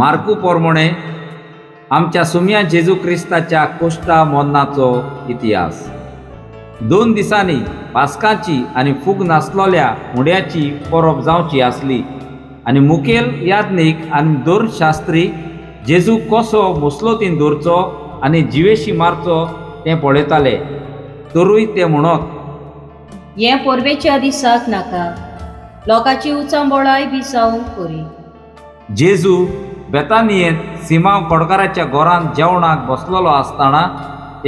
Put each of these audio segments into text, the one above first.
मार्कू पोरमोणे आमच्या सुम्या जेजू क्रिस्ताच्या कोश्टा मोन्नाचो इतिहास। 2 दिसांनी पास्काची आनी फूग नासलोल्या हुंड्याची परब जावची आसली आनी मुखेल याज्ञीक आनी धर्मशास्त्री जेजू कसो मुसलोतीन दवरचो आनी जिवेशी मारचो तें पळयताले। तरूय ते म्हणत, हें परबेच्या दिसाक नाका, लोकांची उचांबळाय बी जावंक बरी। जेजू बेतानियेंत सिमांव कोडकाराच्या घरांत जेवणाक बसलेलो आसतना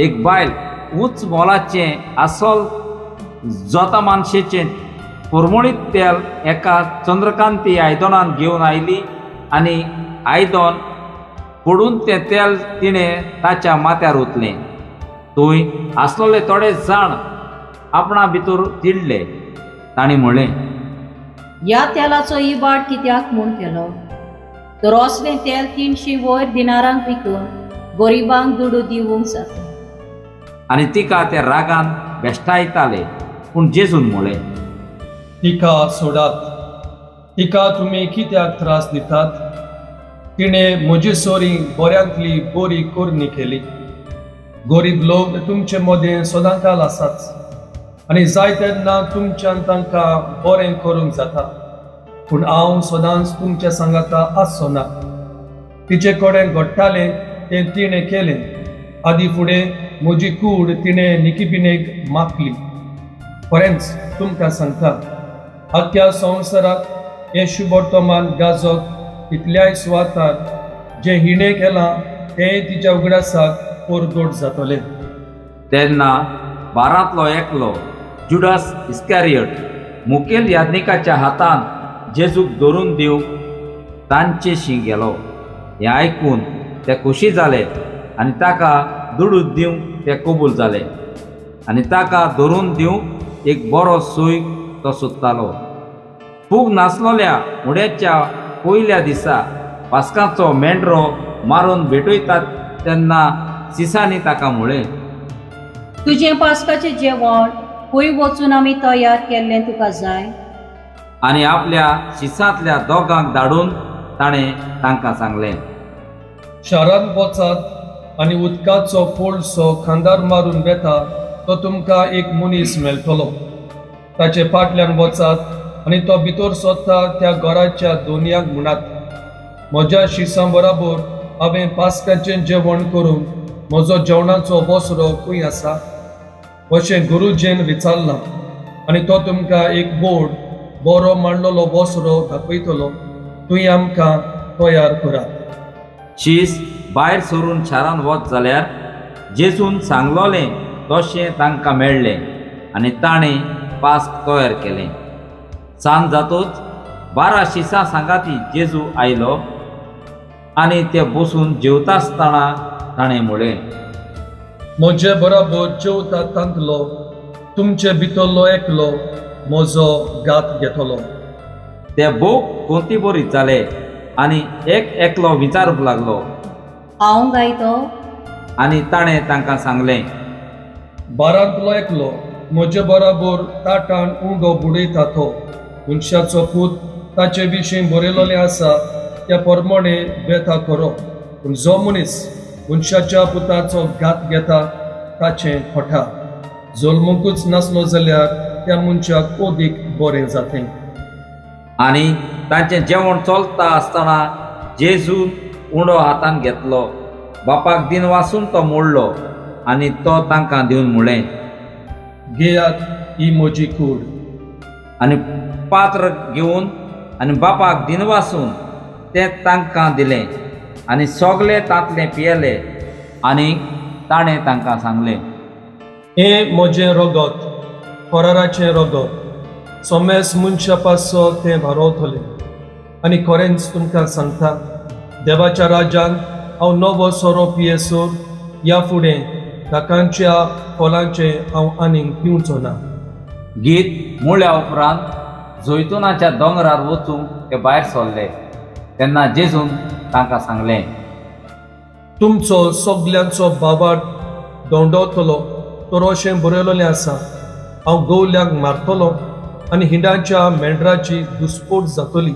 एक बायल उंच मोलाचें आसल जोता मानशेचें परमळीत तेल एका चंद्रकांती आयदनान घेवन आयली आनी आयदन फोडून तें तेल तिणें ताच्या माथ्यार ओतलें। थंय आसलेले थोडे जाण आपणा भितर तिडले। तांणी म्हणलें, ह्या तेलाचो इबाड कित्याक म्हूण केलो? तर असलें तेल 300 वयर दिनारांक विकून गरिबांक दुडू दिवंक जाता। आनी तिका ते रागान बेश्टायताले। पूण जेजून म्हणलें, तिका सोडात, तिका तुमी कित्याक त्रास दितात? तिणें म्हजे सोरी बऱ्यांतली बरी करणी केली। गरीब लोक तुमचे मदें सदांकाल आसाच आनी जाय तेन्ना तुमच्यान तांकां बरें करूंक जाता, पूण हांव सदांच तुमच्या सांगाता आसचो ना। तिचे कडेन घडटालें तें तिणें केलें। आदी फुडें म्हजी कूड तिणें निकिपिणेक मागली। खरेंच तुमकां सांगता, आख्ख्या संवसाराक हें शुभवर्तमान गाजत तितल्याय सुवातार जें हिणें केलां तें तिच्या उगडासाक परगट जातलें। तेन्ना बारांतलो एकलो जुडास इस्कारियट मुखेल याज्ञिकाच्या हातान जेजूक धरून दिवंक तांचेशी गेलो। हें आयकून ते खोशी जाले आनी ताका दुडू दिवंक ते कबूल जाले आनी ताका धरून दिवंक एक बरो सूय तो सोदतालो। फूग नासलोल्या हुंड्याच्या पयल्या दिसा पास्काचो मेंढरो मारून भेटयतात तेन्ना सिसांनी ताका म्हळें, तुजें पास्काचें जेवण खंय वचून आमी तयार केल्लें तुका जाय? आनी आपल्या शिसांतल्या दोगांक धाडून ताणें तांकां सांगलें, शारांत वचात आनी उदकाचो कोळसो खांदार मारून वेता तो तुमकां एक मनीस मेळटलो। ताचे फाटल्यान वचात आनी तो भितर सोदता त्या घराच्या दोनयांक म्हणात, म्हज्या शिसां बराबर हांवें पास्काचें जेवण करूंक म्हजो जेवणाचो बसरो खंय आसा अशें गुरुजीन विचारलां आनी तो तुमकां एक बोर्ड बरो मांडलेलो बसरो दाखयतलो, तुवें आमकां तयार करात। शीस भायर सरून शारांत वच जाल्यार जेजून सांगलोलें तशें तांकां मेळ्ळें आनी ताणें पास्क तयार केलें। सांज जातूच 12 शिसां सांगाती जेजू आयलो आनी ते बसून जेवता आसतना ताणें म्हणलें, म्हजे बराबर जेवता तांतलो तुमचे भितरलो एकलो म्हजो घात घेतलो। ते भोव कोंती बरी जाले आनी एक एकलो विचारूंक लागलो, हांव काय तो? आनी ताणें तांकां सांगलें, बारांतलो एकलो म्हजे बराबर ताटान उंडो बुडयता तो मनशाचो पूत ताचे विशीं बरयलेलें आसा त्या प्रमाणे व्यथा करो, पूण जो मनीस मनशाच्या पुताचो घात घेता ताचें खोटा जल्मूंकूच नासलो जाल्यार त्या मनशाक अदीक बरें जातें। आनी तांचें जेवण चलता आसतना जेजून उंडो हातान घेतलो, बापाक दिन वासून तो मोडलो आनी तो तांकां दिवन म्हणलें, घेयात ही म्हजी कूड। आनी पात्र घेवन आनी बापाक दिन वासून तें तांकां दिलें आनी सगले तांतलें पियेले। आनी ताणें तांकां सांगलें, हें म्हजें रगत, कराराचें रगत, सोमेस मनशा पासो तें भारोवतलें। आनी खरेंच तुमकां सांगता, देवाच्या राज्यांत हांव नवो सोरो पियेसर ह्या फुडें दाकांच्या फळांचें हांव आनीक पिवचो ना। गीत म्हळ्या उपरांत जैतुनाच्या दोंगरार वचूंक ते भायर सरले। तेन्ना जेजून तांकां सांगलें, तुमचो सगल्यांचो बाबाट दोंडवतलो तर अशें बरयलेलें आसा, हांव गवल्यांक मारतलो आनी हिंडाच्या मेंढराची दुस्पोट जातली,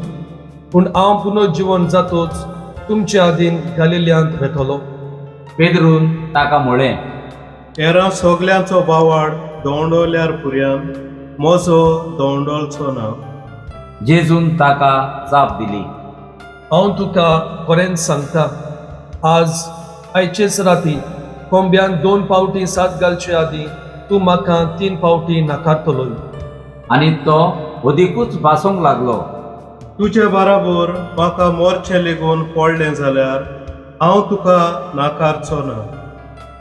पूण हांव पुनर्जिवन जातोच तुमचे आदीन गालिल्यांत वेतलो. पेद्रून ताका म्हळें, हेरां सगल्यांचो बावाड दवंडवल्यार पुर्यान म्हजो दवंडोलचो ना. जेजून ताका जाप दिली, हांव तुका खरेंच सांगता, आज आयचेच राती कोंब्यान 2 पावटी सात घालचे आदीं तूं म्हाका 3 पावटी नाकारतलो. आनी तो अदिकूच भासूंक लागलो, तुजे बराबर म्हाका मोरचें लेगून पडलें जाल्यार हांव तुका नाकारचो ना.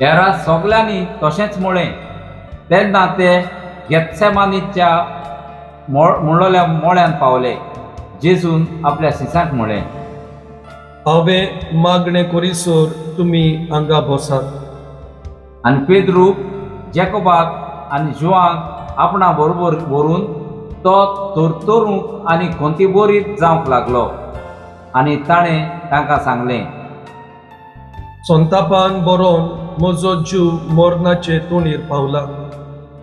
हेरा सगल्यांनी तशेंच म्हळें. तेन्ना ते गेत्सेमानीच्या म्हणलोल्या मोळ्यान पावले. जेजून आपल्या शिसांक म्हळें, हांवें मागणें करीसर तुमी हांगा बसात. आनी पेद्रूक, जेकोबाक आनी जुवांक आपणा बरोबर व्हरून तो तरतरूंक आनी खंतीबोरीत जावंक लागलो. आनी ताणें तांकां सांगलें, संतापान बरोवन म्हजो जीव मरणाचे तोंडीर पावला.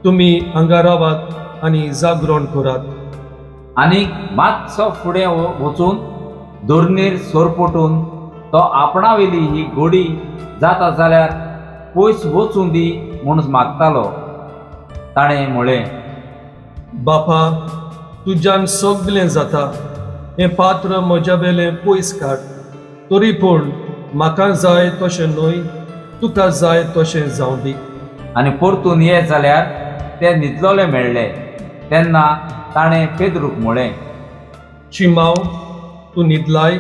तुमी हांगा रावात आनी जागरण करात. आनी मातसो फुडें वचून दोरणीर सोरपोटून तो आपणावेली ही गोडी जाता जाल्यार पयस वचूं दी म्हूण मागतालो. ताणें म्हळें, बापा, तुज्यान सगळें जाता, हें पात्र म्हज्या वेलें पयस काड, तरी पूण म्हाका जाय तशें न्हय, तुका जाय तशें जावं दी. आनी परतून ये जाल्यार ते न्हिदलोले मेळ्ळे. तेन्ना ताणें पेद्रूक म्हळें, शिमाव, तूं न्हिदलाय?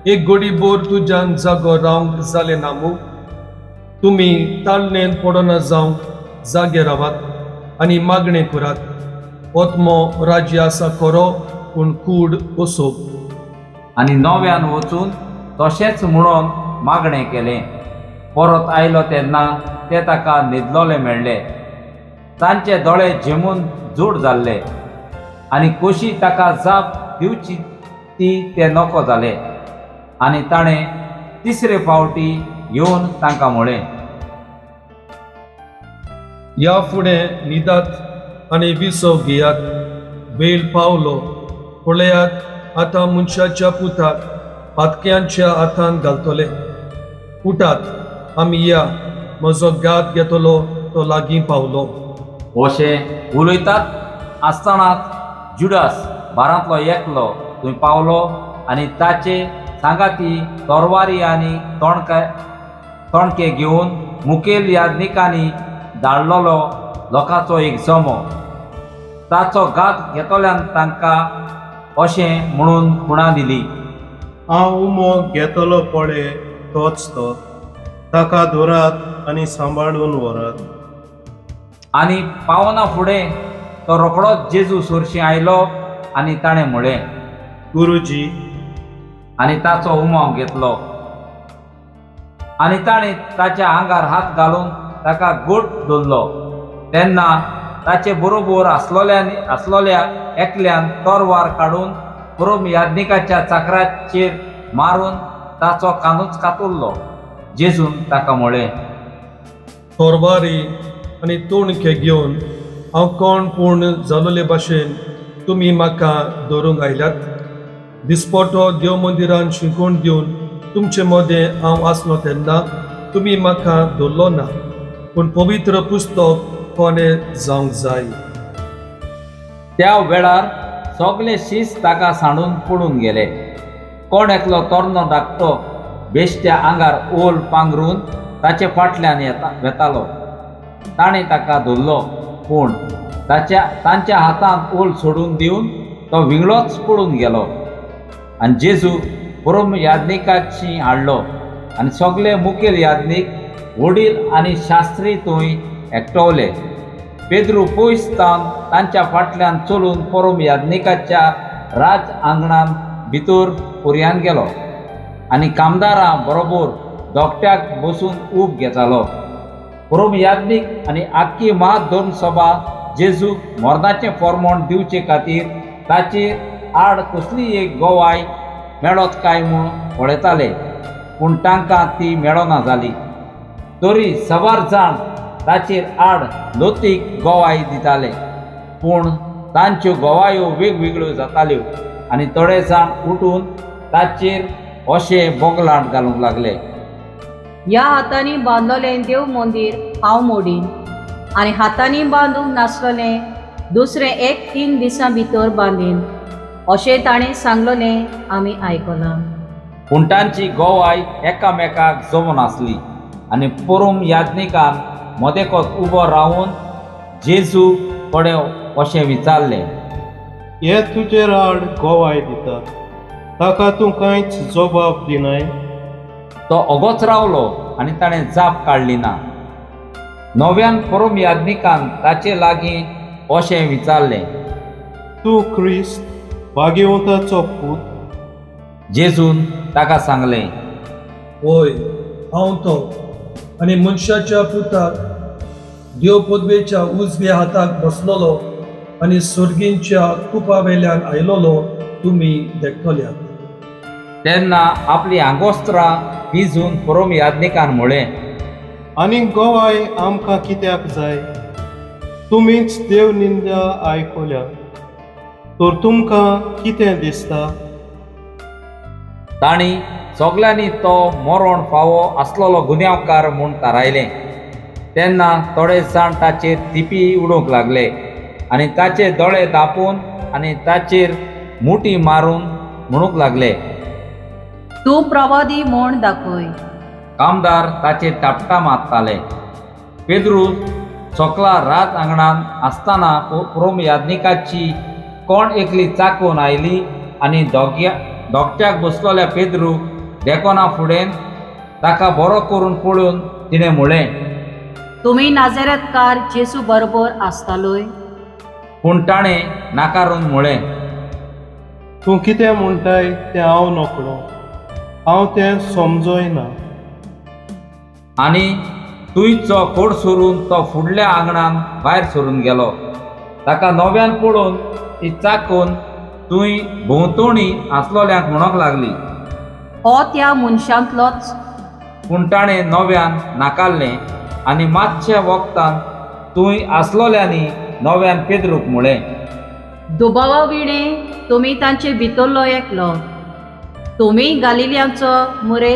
एक गोडी बोर तुज्यान जागो रावंक जालें ना मू? तुमी ताळणेन पडना जावंक जागे रावात आनी मागणें करात. ओतमो राज्य आसा खरो, पूण कूड असोप. आनी नव्यान वचून तशेंच म्हणून मागणें केलें. परत आयलो तेन्ना ते ताका न्हिदलोले मेळ्ळे. तांचे दोळे झेमून जोड जाल्ले आनी कशी ताका जाप दिवची ती ते नको जाले. आनी ताणें तिसरे फावटी येवन तांकां म्हळें, ह्या फुडें न्हिदात आनी विसव घेयात. वेळ पावलो, पळयात आतां मनशाच्या पुताक पातक्यांच्या हातान घालतले. उठात, आमी या, म्हजो गात घेतलो तो लागीं पावलो. अशें उलयतात आसतनाच जुडास बारांतलो एकलो थंय पावलो आनी ताचे सांगाती तोरवारी आनी तोणके घेवन मुखेल याज्ञिकांनी धाडलेलो लोकांचो एक जमो. ताचो घात घेतल्यान तांकां अशें म्हणून खुणा दिली, हांव उमो घेतलो पळय तोच तो, ताका धरात आनी सांबाळून व्हरात. आनी पावना फुडें तो रोखडोच जेजू सरशीं आयलो आनी ताणें म्हळें, गुरुजी. आनी ताचो उमाव घेतलो. आनी ताणें ताच्या आंगार हात घालून ताका गोट धरलो. तेन्ना ताचे बरोबर आसलोल्या एकल्यान तरवार काडून परम याज्ञिकाच्या चाकराचेर मारून ताचो कानूच कातुरलो. जेजून ताका म्हळें, तरवारी आनी तोणके घेवन हांव कोण पूण जालोले भाशेन तुमी म्हाका धरूंक आयल्यात? दिसपटो देव मंदिरान शिकोवन दिवन तुमचे मदें हांव आसलो तेन्ना तुमी म्हाका धरलो ना, पूण पवित्र पुस्तक कोणें जावंक जाय. त्या वेळार सगळे शीस ताका सांडून पळून गेले. कोण एकलो तरनो धाकटो बेश्ट्या आंगार ओल पांगरून ताचे फाटल्यान वेतालो. ताणें ताका धरलो, पूण तांच्या हातांत ओल सोडून दिवन तो विंगळोच पळून गेलो. आनी जेजू परम याज्ञिकाची हाडलो आनी सगळे मुखेल याज्ञीक, वडील आनी शास्त्री थंय एकटवले. पेद्रू पयस तावन तांच्या फाटल्यान चलून परम याज्ञिकाच्या राज आंगणान भितर पुरयान गेलो आनी कामदारां बरोबर दोकट्याक बसून ऊब घेतालो. परम याज्ञीक आनी आख्खी महाधर्म सभा जेजूक मरणाचें फॉर्मोण दिवचे खातीर ताचेर आड कसली एक गवाय मेळत काय म्हूण पळयताले, पूण तांकां ती मेळना जाली. तरी सवार जाण ताचेर आड लोतीक गवाय दिताले, पूण तांच्यो गवायो वेगवेगळ्यो जाताल्यो आनी थोडे जाण उठून ताचेर अशें बोगलांट घालूंक लागले. ह्या हातांनी बांदलें देव मंदीर हांव मोडीन आनी हातांनी बांदूंक नासलें दुसरें एक 3 दिसां भितर बांदीन अशें ताणें सांगलें आमी आयकलां. पूण तांची गोवाय एकामेकाक जमून आसली आनी परूम याज्ञिकान मदेकोत उबो रावन जेजू कडेन अशें विचारलें, हे तुजेर आड गोवाय दितात, ताका तूं कांयच जबाब दिनाय? तो ओगोच रावलो आनी ताणें जाप काडली ना. नव्यान परूम याज्ञिकान ताचे लागीं अशें विचारलें, तूं क्रिस्त भाग्यवंताचो पूत? जेजून ताका सांगलें, वय हांव तो, आनी मनशाच्या पुताक देव पदवेच्या उजव्या हाताक बसलेलो आनी सर्गींच्या कुपा वेल्यान आयलोलो तुमी देखतल्यात. तेन्ना आपली आंगोस्त्रां पिजून परोम याज्ञिकान म्हळें, आनी गोवाय आमकां कित्याक जाय? तुमीच देव निंदा आयकल्या, तर तुमकां कितें दिसता? तांणी सगल्यांनी तो मरण फावो आसलेलो गुन्यांवकार म्हूण थारायलें. तेन्ना थोडे जाण ताचेर थिपी उडोवंक लागले आनी ताचे दोळे धांपून आनी ताचेर मुठी मारून म्हणूंक लागले, तूं प्रवादी म्हूण दाखय. कामदार ताचेर थापटां मारताले. पेद्रू सकला रात आंगणान आसतना परोम याज्ञिकाची कोण एकली चाकून आयली आनी धोकट्याक बसलेल्या पेद्रूक देखना फुडें ताका बरो करून पळोवन तिणें म्हळें, तुमी नाझारेतकार जेजू बरोबर आसतालोय? पूण ताणें नाकारून म्हळें, तूं कितें म्हणटाय तें हांव नकळो, हांव तें समजोयना. आनी तुयचो कोड सोरून तो फुडल्या आंगणान भायर सरून गेलो. ताका नव्यान पळोवन ती चाकून तुंय भोंवतणी आसलोल्यांक म्हणूंक लागली, हो त्या मनशांतलोच. पूण ताणें नव्यान नाकारलें आनी मातशें वखदान तुंय आसलोल्यांनी नव्यान पेद्रूक म्हळें, दुबावा विणें तुमी तांचे भितरलो एकलो, तुमी गालिल्यांचो मुरे?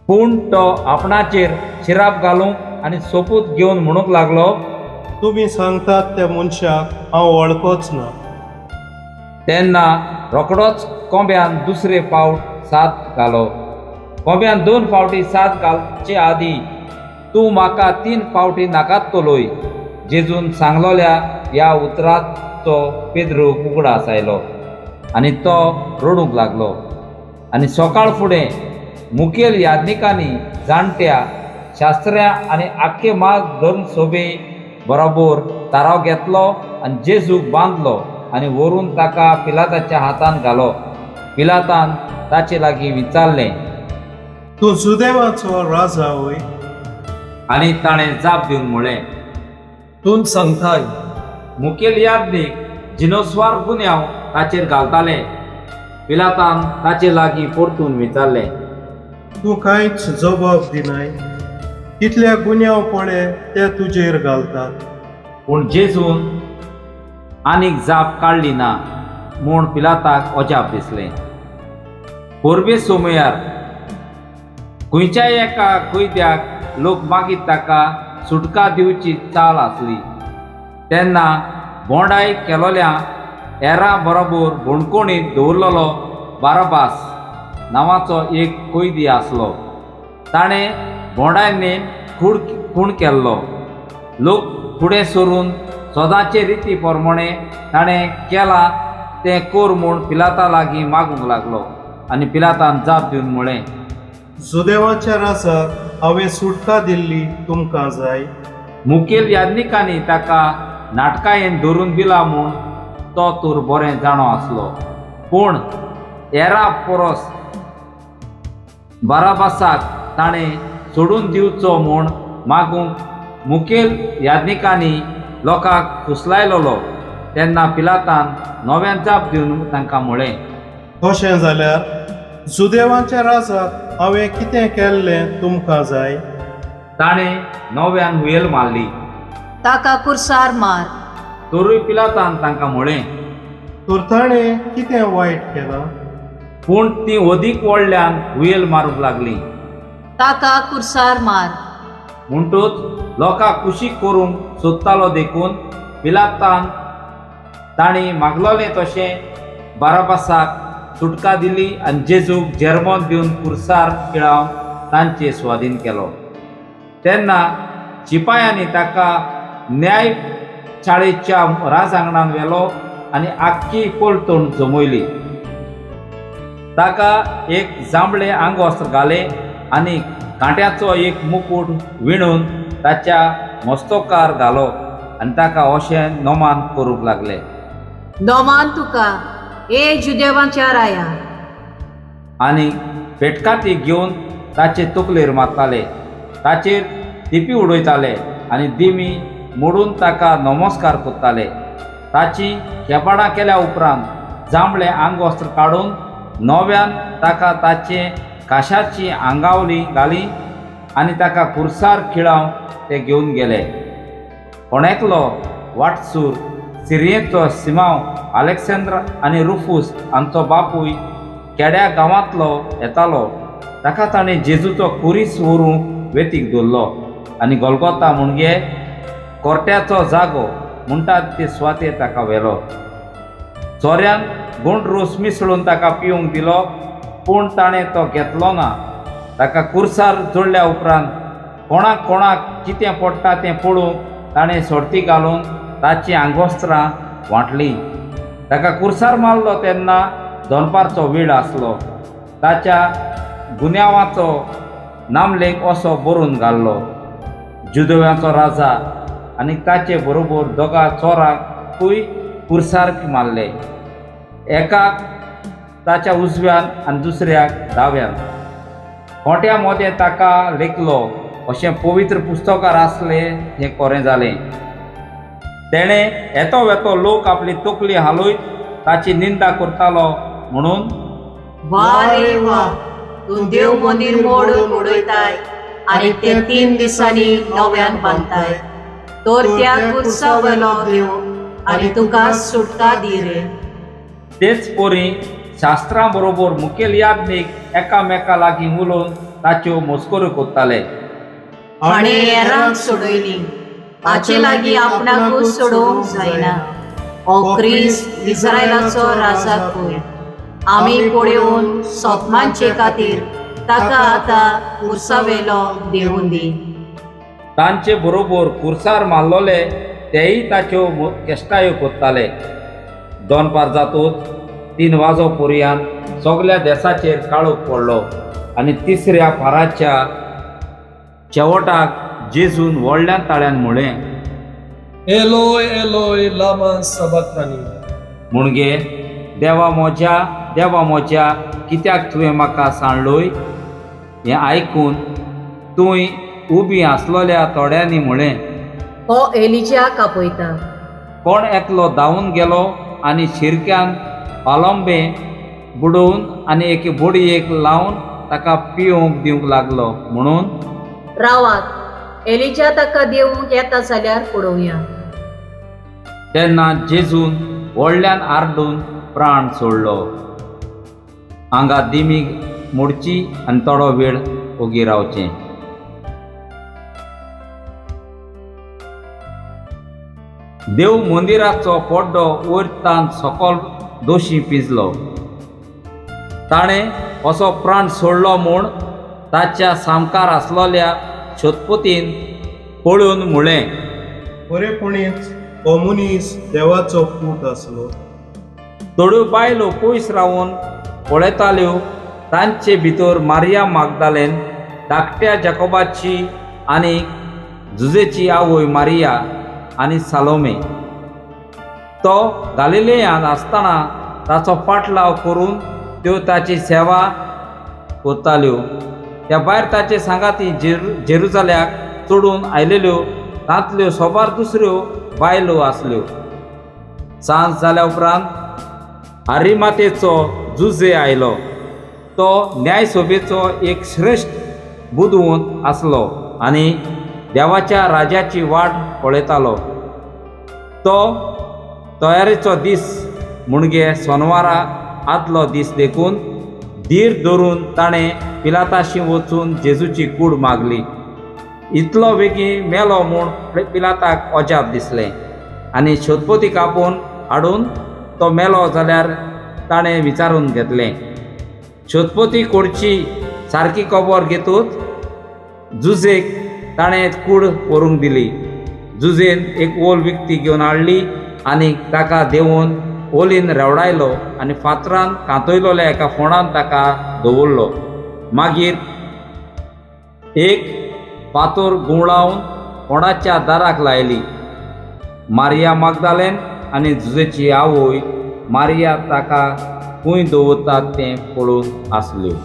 पूण तो आपणाचेर शिराप घालूंक आनी सोपूत घेवन म्हणूंक लागलो, तुमी सांगतात त्या मनशाक हांव वळखोच ना. तेन्ना रोखडोच कोंब्यान दुसरे फावट साद घालो. कोंब्यान 2 फावटी साद घालचे आदीं तूं म्हाका 3 फावटी नाकातलोय जेजून सांगलोल्या ह्या उतराचो पेद्रूक उगडास आयलो आनी तो रडूंक लागलो. आनी सकाळ फुडें मुखेल याज्ञिकांनी जाणट्या शास्त्र्या आनी आख्खे माग धर्म सोबे बरोबर थाराव घेतलो आनी जेजूक बांदलो आनी व्हरून ताका पिलाताच्या हातान घालो. पिलातान ताचे लागीं विचारलें, तूं जुदेवाचो राजा वय? आनी ताणें जाप दिवन म्हळें, तूं सांगताय. मुखेल याज्ञीक जिनोस्वार गुन्यांव ताचेर घालताले. पिलातान ताचे लागीं परतून विचारलें, तूं कांयच जबाब दिनाय? कितले गुन्यांव पळे ते तुजेर घालतात. पूण जेजून आनीक जाप काडली ना म्हूण पिलाताक अजाप दिसलें. परबे सोमयार खंयच्याय एका कैद्याक लोक मागीर ताका सुटका दिवची चाल आसली. तेन्ना बोंडाय केलोल्या एरा बरोबर बणकोणीत दवरलेलो बाराबास नांवाचो एक कैदी आसलो. ताणें बोंडायने खूण केल्लो. लोक फुडें सरून सदांचे रिती प्रमाणे ताणें केलां तें कर म्हूण पिलाता लागीं मागूंक लागलो. आनी पिलातान जाप दिवन म्हळें, जुदेवाच्या राजाक हांवें सुटका दिल्ली तुमकां जाय? मुखेल याज्ञिकांनी ताका नाटकायेन धरून दिला म्हूण तो तर बरें जाणो आसलो. पूण एरा परस बाराबासाक ताणें सोडून दिवचो म्हूण मागूंक मुखेल याज्ञिकांनी लोकांक फुसलायलोलो. तेन्ना पिलातान नव्यान जाप दिवन तांकां म्हळें, तशें जाल्यार जुदेवाच्या राजाक हांवें कितें केल्लें तुमकां जाय? ताणें नव्यान हुयेल मारली, ताका कुर्सार मार. तरूय पिलातान तांकां म्हळें, तर ताणें कितें वायट केलां? पूण ती अदीक व्हडल्यान हुयेल मारूंक लागली, ताका कुर्सार मार. म्हणटूच लोकांक कुशीक करूंक सोदतालो देखून पिलातान तांणी मागलोलें तशें बाराबासाक सुटका दिली आनी जेजूक जेर्मोन दिवन कुर्सार खिळावन तांचे स्वाधीन केलो. तेन्ना शिपायांनी ताका न्याय शाळेच्या राजांगणान व्हेलो आनी आख्खी पलतण जमयली. ताका एक जांबळे आंगवस्त्र घालें आनी कांट्याचो एक मुकूट विणून ताच्या मस्तकार घालो आनी ताका अशें नोमान करूंक लागले, नोमान तुका ए जुदेवांच्या राया. आनी पेटकाती घेवन ताचे तकलेर मारताले, ताचेर दिपी उडयताले आनी दिमी मोडून ताका नमस्कार करताले. ताची खेपाडां केल्या उपरांत जांबळे आंगवस्त्र काडून नव्यान ताका ताचे काशाची आंगावली घाली आनी ताका कुर्सार खिळावन ते घेवन गेले. कोण एकलो वाटसूर सिरियेचो सिमांव अलेक्सेंद्र आनी रुफूस हांचो बापूय केड्या गांवांतलो येतालो. ताका ताणें जेजूचो कुरीस व्हरूंक वेतीक दवरलो आनी गोलगोता म्हणजे कोर्ट्याचो जागो म्हणटात ते सुवातेर ताका व्हेलो. चोऱ्यान गोंड रोस मिसळून ताका पिवंक दिलो, पूण ताणें तो घेतलो ना. ताका कुर्सार जोडल्या उपरांत कोणाक कोणाक कितें पडटा तें पळोवंक ताणें सोडती घालून ताचीं आंगवस्त्रां वांटलीं. ताका कुर्सार मारलो तेन्ना दनपारचो वेळ आसलो. ताच्या गुन्यांवाचो नामलेख असो बरोवन घाल्लो, जुदव्यांचो राजा. आनी ताचे बरोबर दोगा चोरांकूय कुर्सार मारले, एकाक ताच्या उजव्यान आनी दुसऱ्याक दाव्यान. खोट्या मोदें ताका लेखलो अशें पवित्र पुस्तकार आसलें हें कोरें जालें. तेणें येतो वेतो लोक आपली तकली हालयत ताची निंदा करतालो म्हणून, वा रे वा, तूं देव मंदीर मोडून उडयताय आनी ते 3 दिसांनी नव्यान बांदताय, तर त्या कुर्सा वेलो देव आनी तुका सुटका दी रे. तेच परी शास्त्रां बरोबर मुखेल याज्ञीक एकामेका लागीं उलोवन ताच्यो मस्कऱ्यो करताले. हाणें हेरांक सोडयली, ताचे लागीं आपणाकूच सोडोवंक जायना. हो क्रिस्त इस्रायलाचो राजा खंय, आमी पळोवन सोतमांचे खातीर ताका आतां कुर्सावेलो देवून दी. तांचे बरोबर कुर्सार मारलोले तेय ताच्यो केश्टायो करताले. दनपार जातूच 3 वाजो पर्यंत सगल्या देसाचेर काळोख पडलो आनी तिसऱ्या फाराच्या शेवटाक जेजून व्हडल्यान ताळ्यान म्हळें, एलोय एलोय लामा सबक्तानी, म्हणजे देवा म्हज्या देवा म्हज्या कित्याक तुवें म्हाका सांडलोय. हें आयकून तूं उबी आसलोल्या थोड्यांनी म्हळें, हो एलिजाक आपयता. कोण एकलो धांवून गेलो आनी शिरक्यान पालंबे बुडोवन आनी एके बोडयेक लावन ताका पिवंक दिवंक लागलो म्हणून, रावात, एलिजा ताका देवूंक येता जाल्यार पळोवया. तेन्ना जेजून व्हडल्यान आरडून प्राण सोडलो. हांगा दिमी मोडची आनी थोडो वेळ ओगी रावचें. देव मंदिराचो पड्डो वयर तान सकल दोशी पिजलो. ताणें असो प्राण सोडलो म्हूण ताच्या सामकार आसलोल्या शतपतीन पळोवन म्हळें, खरेपणीच हो मनीस देवाचो पूत आसलो. थोड्यो बायलो पयस रावन पळयताल्यो. तांचे भितर मारिया मागदालेन, धाकट्या जाकोबाची आनी जुजेची आवय मारिया आनी सालोमे. तो गालिलेयान आसतना ताचो पाटलाव करून त्यो ताची सेवा करताल्यो. त्या भायर ताचे सांगाती जेरुजाल्याक चडून आयलेल्यो तांतल्यो सोबार दुसऱ्यो बायलो आसल्यो. सांज जाल्या उपरांत आरिमातेचो जुजे आयलो. तो न्यायसभेचो एक श्रेश्ठ बुदवंत आसलो आनी देवाच्या राजाची वाट पळयतालो. तो तयारेचो दीस म्हणजे सोनवारा आदलो दीस देखून धीर धरून ताणें पिलाताशी वचून जेजूची कूड मागली. इतलो बेगीन मेलो म्हूण पिलाताक अजाप दिसलें आनी शोधपोती कापून हाडून तो मेलो जाल्यार ताणें विचारून घेतलें. शोधपोती कोडची सारकी खबर घेतूच जुजेक ताणें कूड व्हरूंक दिली. जुजेन एक ओल विकती घेवन हाडली आनी ताका देंवोवन ओलीन रेवडायलो आनी फातरान कांतयलोल्या एका फोंडान ताका दवरलो. मागीर एक फातर घुंवडावन फोंडाच्या दाराक लायली. मारिया मागदालेन आनी जुजेची आवय मारिया ताका खंय दवरतात तें पळोवन आसल्यो.